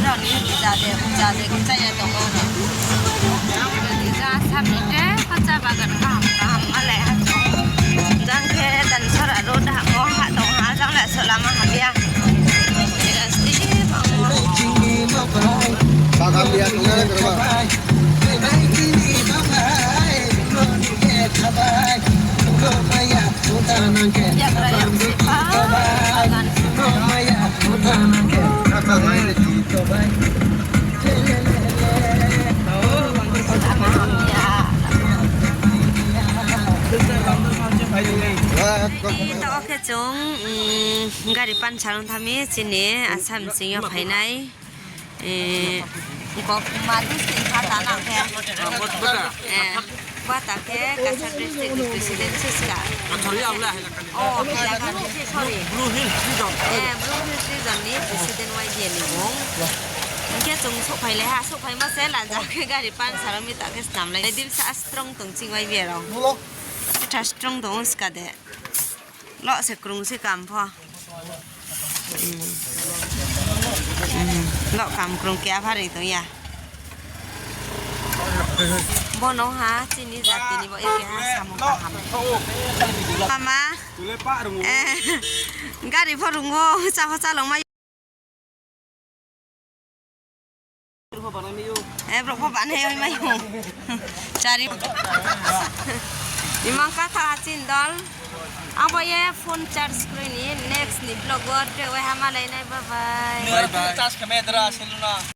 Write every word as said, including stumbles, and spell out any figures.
Rao ni uja de, uja de, kchaya tongmo. Ang bo ni ja sab ni te, kcha bagan kaham kaham ma le ha chung. Jang khe Dansora road ha mo ha tong ha, jang le so lama hamya. Bagan biya tong na kerba. Taoh khe chung, mm, gari pansa rung thami chini Assam sing yo phainai. Eh, Kokma district ha ta nang khe. Eh, bata khe Cachar district ni president siska. Oh, sorry. Eh, Bru Hills region ni president Y B A ni bung. Hing khe chung souhphai le ha, souhphaimo se laja khe gari pansa rung mi ta khe snam lai. Dimsa strong tong ching Y B A rao. Itha strong tong ska de. Lo se krung se kam pho. Lo kam krung khe apha ri tong ya. Bo no ha chini jati ni bo eke ha samung kaham. Mama. Eh, gari pho rungo, cha pho chalong mai. Eh, brouh pho banai oi mai ou. Chari. Imang katha hachini dol. Ang bo ye phone charge kroi ni next ni vlog wo tre wai ha malai nai, bye bye. Bye bye. Charge khe mai dra, selu na.